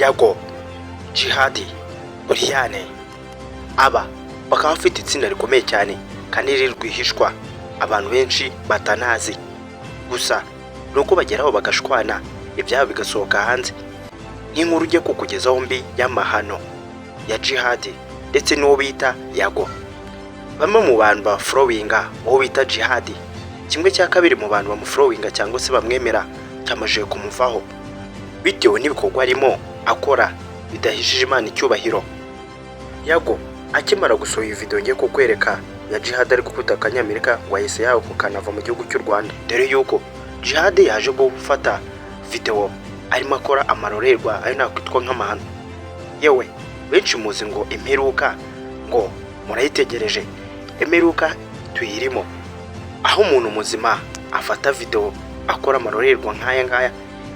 Yago, Djihad, Brianne, aba bakaba bafite itsinda rikomeye cyane kandi riri rwihishwa abantu benshi batanazi. Gusa ni uko bageraho bagashwana, ibyabo bigasohoka hanze, nk'inkuru ugiye kukugezaho mbi y'amahano ya Djihad ndetse n'uwo bita Yago. Bamwe mu bantu bafollowinga uwo bita Djihad, kimwe cya kabiri mu bantu bamufollowinga cyangwa se bamwemera cyamajije kumuvaho bitewe n'ibikorwa arimo akora bidahishije Imana icyubahiro. Yago akimara gusohora iyi video ngiye kukwereka ya Djihad ari gukubita akanyamerika, ngo ahise yahukanava mu gihugu cy'u Rwanda, dore yuko Djihad yaje gufata video arimo akora amarorerwa ayo nakwitwa nk'amahano. Yewe, benshi muzi ngo imperuka ngo murayitegereje, imperuka tuyirimo, aho umuntu muzima afata video akora amarorerwa nk'aya ngaya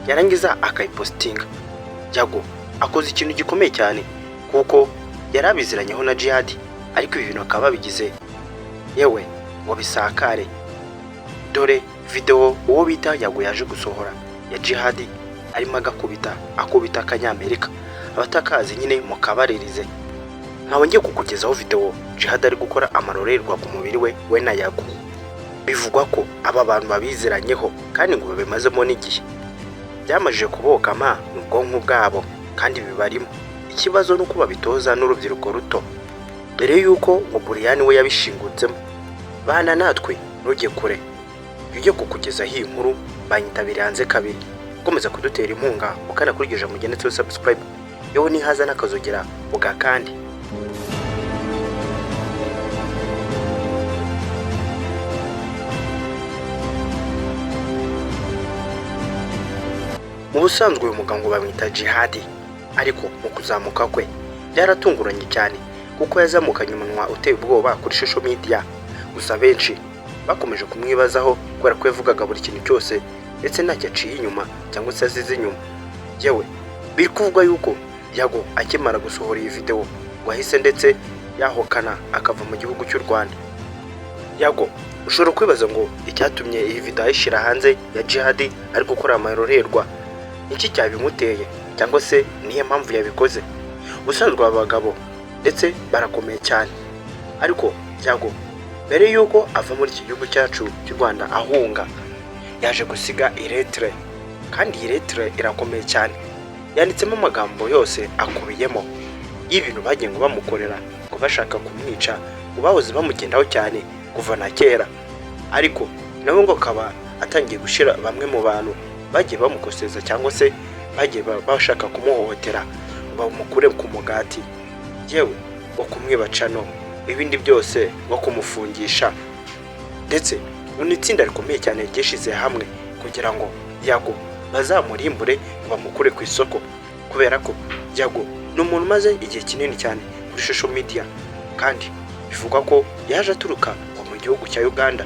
yarangiza akayipostinga. Yago akoze ikintu gikomeye cyane kuko yari abiziranyeho na Djihad, ariko ibi bintu bakaba babigize yewe ngo bisakare. Dore video uwo bita Yago yaje gusohora ya Djihad arimo agakubita, akubita akanyamerika. Abatakazi nyine mukabaririze. Nkaba ngiye kukugezaho video Djihad ari gukora amarorerwa ku mubiri we, we na Yago. Bivugwa ko aba bantu babiziranyeho kandi ngo babimazemo n'igihe, byamajije kubokama mu bwonko bwabo kandi bibarimo. Ikibazo ni uko babitoza n'urubyiruko ruto, dore yuko ngo Brianne we yabishingutsemo. Bana natwe, ntujye kure, ujye kukugezaho iyi nkuru. Banyitabiriye hanze kabiri, ukomeza kudutera inkunga ukanakurikije mu gihe subscribe, yewe nihaza n'akazogera ugakande. Mu busanzwe uyu mugabo ngo bamwita Djihad, ariko mu kuzamuka kwe byaratunguranye cyane kuko yazamukanye umunwa uteye ubwoba kuri social media. Gusa benshi bakomeje kumwibazaho kubera ko yavugaga buri kintu cyose ndetse ntacyo aciye inyuma cyangwa se asize inyuma. Yewe, biri kuvugwa yuko Yago akimara gusohora iyi video ngo ahise ndetse yahokana akava mu gihugu cy'u Rwanda. Yago, ushobora kwibaza ngo icyatumye iyi video ayishyira hanze ya Djihad ari gukora amarorerwa, iki cyabimuteye cyangwa se niyo mpamvu yabikoze? Ubusanzwe aba bagabo ndetse barakomeye cyane, ariko Yago mbere y'uko ava muri iki gihugu cyacu cy'u Rwanda ahunga, yaje gusiga ilettre, kandi iyi lettre irakomeye cyane, yanditsemo amagambo yose akubiyemo y'ibintu bagiye ngo bamukorera, ngo bashaka kumwica, ngo bahoze bamugendaho cyane kuva na kera, ariko nawe ngo akaba atangiye gushyira bamwe mu bantu bagiye bamukoseza cyangwa se bagiye bashaka kumuhohotera ngo bamukure ku mugati, yewe ngo kumwibacano, ibindi byose ngo kumufungisha. Ndetse ni itsinda rikomeye cyane ryishyize hamwe kugira ngo Yago bazamurimbure ngo bamukure ku isoko, kubera ko Yago ni umuntu umaze igihe kinini cyane kuri social media, kandi bivugwa ko yaje aturuka ngo mu gihugu cya Uganda.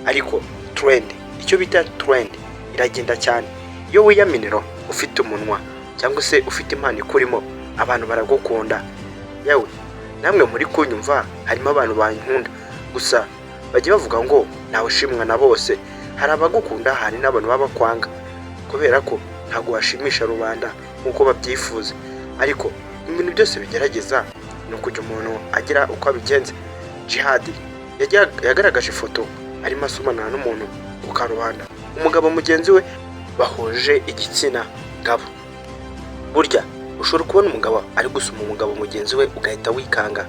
Ariko trend, icyo bita trend iragenda cyane. Iyo wiyaminiro ufite umunwa cyangwa se ufite impano ikurimo, abantu baragukunda. Yewe, namwe muri kunyumva harimo abantu bankunda, gusa bajya bavuga ngo ntawe ushimwa na bose. Hari abagukunda, hari n'abantu baba bakwanga, kubera ko ntabwo washimisha rubanda nk'uko babyifuza. Ariko ibintu byose bigerageza ni ukujya umuntu agira uko abigenza. Djihad yagaragaje ifoto arimo asomana n'umuntu ku karubanda, umugabo mugenzi we bahuje igitsina gabo. Burya ushobora kubona umugabo ari gusoma umugabo mugenzi we ugahita wikanga.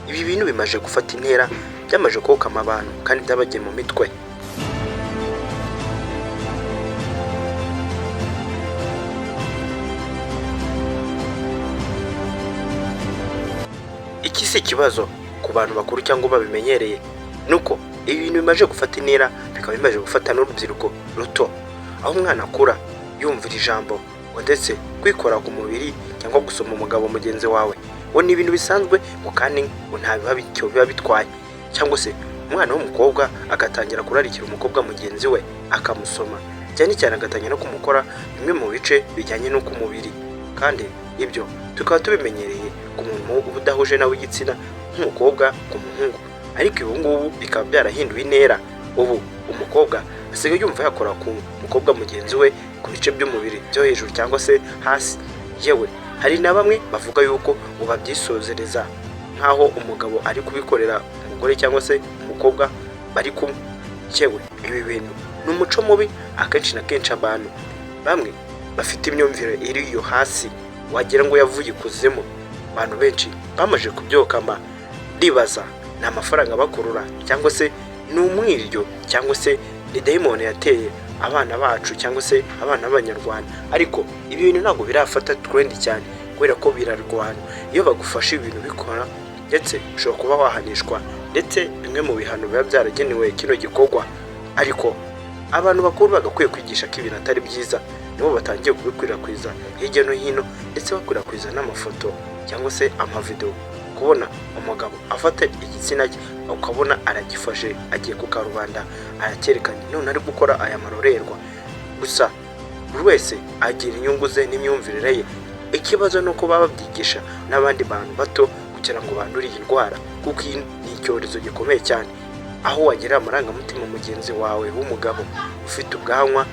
Ibi bintu bimaze gufata intera, byamaze kokama abantu kandi byabagiye mu mitwe. Iki si ikibazo ku bantu bakuru cyangwa babimenyereye, nuko ibi bintu bimaze gufata intera, bikaba bimaze gufata n'urubyiruko ruto, aho umwana akura yumvira ijambo ngo ndetse kwikora ku mubiri cyangwa gusoma umugabo mugenzi wawe ngo ni ibintu bisanzwe, ngo kandi ngo nta biba bityo biba bitwaye, cyangwa se umwana w'umukobwa agatangira kurarikira umukobwa mugenzi we akamusoma, cyane cyane agatangira no kumukora bimwe mu bice bijyanye n'uko umubiri. Kandi ibyo tukaba tubimenyereye ku muntu uba udahuje nawe igitsina, nk'umukobwa ku muhungu, ariko ubu ngubu bikaba byarahinduye intera. Ubu umukobwa asigaye yumva yakora ku mukobwa mugenzi we ku bice by'umubiri byo hejuru cyangwa se hasi, yewe. Hari na bamwe bavuga yuko ngo babyisozereza nk'aho umugabo ari kubikorera umugore cyangwa se umukobwa bari kumwe. Yewe, ibi bintu ni umuco mubi. Akenshi na kenshi abantu bamwe bafite imyumvire iri iyo hasi, wagira ngo yavuye ikuzimu. Abantu benshi bamaze kubyokama, ndibaza ni amafaranga bakurura, cyangwa se ni umwiryo, cyangwa se ni dayimoni yateye abana bacu cyangwa se abana b'Abanyarwanda. Ariko ibi bintu ntabwo birafata trend cyane kubera ko birarwana. Iyo bagufashe ibintu bikora, ndetse ushobora kuba wahanishwa, ndetse bimwe mu bihano biba byaragenewe kino gikorwa. Ariko abantu bakuru bagakwiye kwigisha ko ibintu atari byiza, nibo batangiye kubikwirakwiza hirya no hino, ndetse bakwirakwiza n'amafoto cyangwa se amavidewo. Kubona umugabo afata igitsina cye, ukabona aragifashe, agiye ku karubanda, aracyerekanye, none ari gukora aya marorerwa. Gusa buri wese agira inyungu ze n'imyumvire ye. Ikibazo ni uko baba babyigisha n'abandi bantu bato kugira ngo bandure iyi ndwara, kuko iyi ni icyorezo gikomeye cyane, aho wagira amarangamutima mugenzi wawe w'umugabo ufite ubwanwa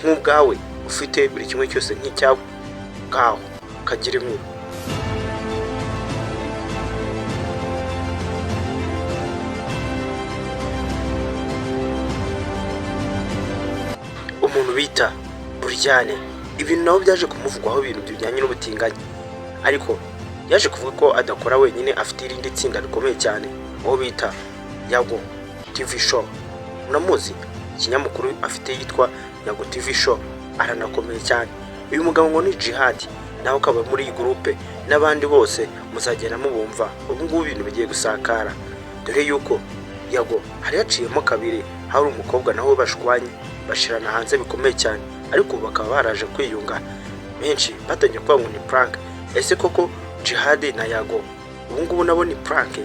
nk'ubwawe, ufite buri kimwe cyose nk'icyawe, ngaho kagira inkuru. Umuntu bita Buryane, ibintu nabo byaje kumuvugwaho, ibintu bijyanye n'ubutinganyi, ariko yaje kuvuga ko adakora wenyine, afite irindi tsinda rikomeye cyane, uwo bita Yago TV Show. Muramuzi, ikinyamakuru afite yitwa Yago TV Show, aranakomeye cyane. Uyu mugabo ngo ni Jihad, nawe akaba muri iyi groupe n'abandi bose muzagenda mubumva. Ubu ngubu ibintu bigiye gusakara, dore yuko Yago hari haciyemo kabiri, hari umukobwa nawe bashwanye, bashirana hanze bikomeye cyane, ariko ubu bakaba baraje kwiyunga. Benshi batangiye kuvuga ngo ni prank. Ese koko Jihad na Yago ubu ngubu nabo ni prank?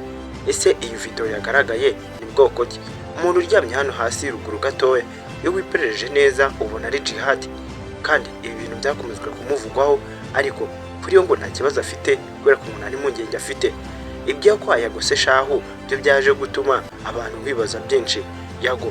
Ese iyi video yagaragaye ni bwoko ki? Umuntu uryamye hano hasi ruguru gatoya, iyo wiperereje neza ubona ari Jihad, kandi ibi bintu byakomezwa kumuvugwaho, ariko kuri yo ngo nta kibazo afite kubera ko umuntu ari impungenge afite. Ibyo kwa Yago se shahu byo byaje gutuma abantu bibaza byinshi. Yago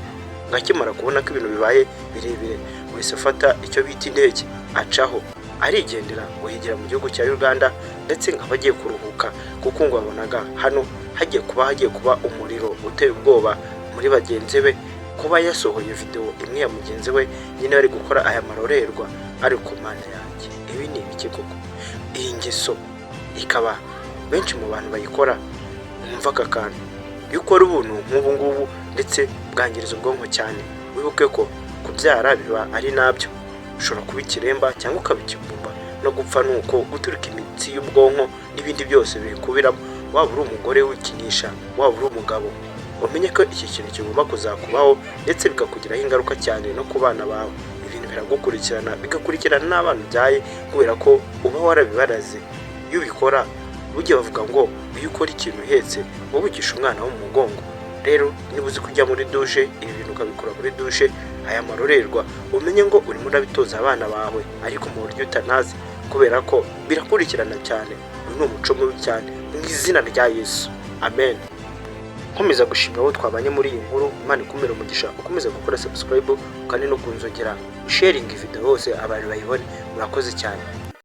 ngo akimara kubona ko ibintu bibaye birebire, wese afata icyo bita indege, acaho arigendera, ngo yigira mu gihugu cya Uganda, ndetse ngo aba agiye kuruhuka, kuko ngo babonaga hano hagiye kuba umuriro uteye ubwoba muri bagenzi be, kuba yasohoye video imwe ya mugenzi we nyine bari gukora aya marorerwa. Ariko Mana yanjye, ibi ni ibiki koko? Iyi ngeso ikaba benshi mu bantu bayikora. Mwumva aka kantu, iyo ukora ubuntu nk'ubu ngubu, ndetse bwangiriza ubwonko cyane. Wibuke ko kubyara biba ari nabyo, ushobora kuba ikiremba cyangwa ukaba ikigumba, no gupfa ni uko, guturika imitsi y'ubwonko n'ibindi byose bikubiramo. Waba uri umugore wikinisha, waba uri umugabo, umenye ko iki kintu kigomba kuzakubaho, ndetse bikakugiraho ingaruka cyane no ku bana bawe. Ibintu biragukurikirana, bigakurikirana n'abana ubyaye, kubera ko uba warabibaraze. Iyo ubikora, burya bavuga ngo iyo ukora ikintu uhetse wowe ugisha umwana wo mu mugongo. Rero niba uzi kujya muri dushe, ibi bintu ukabikora muri dushe, aya marorerwa, umenye ngo urimo urabitoza abana bawe, ariko mu buryo utanazi, kubera ko birakurikirana cyane. Uyu ni umuco mubi cyane, mu izina rya Yesu, amen. Nkomeza gushimira abo twabanye muri iyi nkuru. Imana ikumira umugisha, ukomeza gukora subscribe kandi no kunzogera, sharing video hose abantu bayibone. Murakoze cyane.